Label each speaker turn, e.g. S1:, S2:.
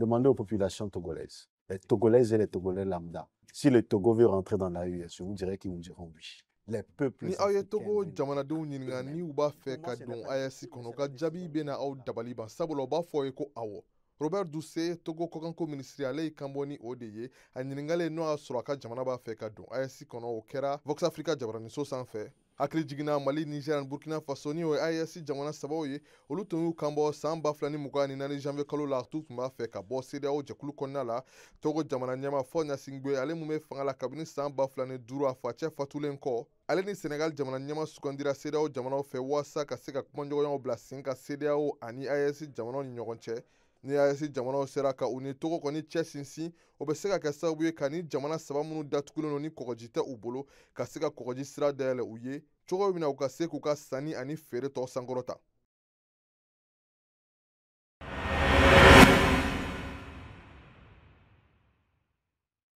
S1: Demandez aux populations togolaises, les Togolaises et les Togolais lambda. Si le Togo veut rentrer dans l'AES, je vous dirais qu'ils vous diront oui. Les peuples
S2: Ni aw ye Togo jamanadenw ɲininka ni u b'a fɛ ka don AES kɔnɔ, u ka jaabi bɛna aw dabali ban, sabula u b'a fɔ ye ko awɔ. Robert Dussey, Togo kɔkanko minisiri, ale y'i kanbɔ ni o de ye a ɲininkalen n'o y'a sɔrɔ a ka jamana b'a fɛ ka don AES kɔnɔ. O kɛra Vox Africa jabaraniso sanfɛ. Hakili jiginna Mali, Niger ani Burkina Faso, ni o ye AES jamana sabaw ye, olu tun y'u kanbɔ san 2024 janvier kalo la, t'u tun b'a fɛ ka bɔ CEDEAO jɛkulu kɔnɔna la. Togo jamana ɲɛma Faure Gnassingbé, ale mun bɛ fanga la kabini san 2005, a facɛ fatulen kɔ, ale ni Senegal jamana ɲɛma sugandira CEDEAO jamanaw fɛ waasa ka se ka kumaɲɔgɔnyaw bila sen kan CEDEAO ani AES jamanaw ni ɲɔgɔn cɛ. Ni AES jamanaw sera ka u ni Togo kɔni cɛ sinsin, o bɛ se ka kɛ sababu ye ka ni jamana saba minnu datugulen don ni kɔgɔji tɛ u bolo, ka se ka kɔgɔji sira dayɛlɛ u ye cogo min na, u ka se k'u ka sanni ani feere tɔ sankɔrɔta.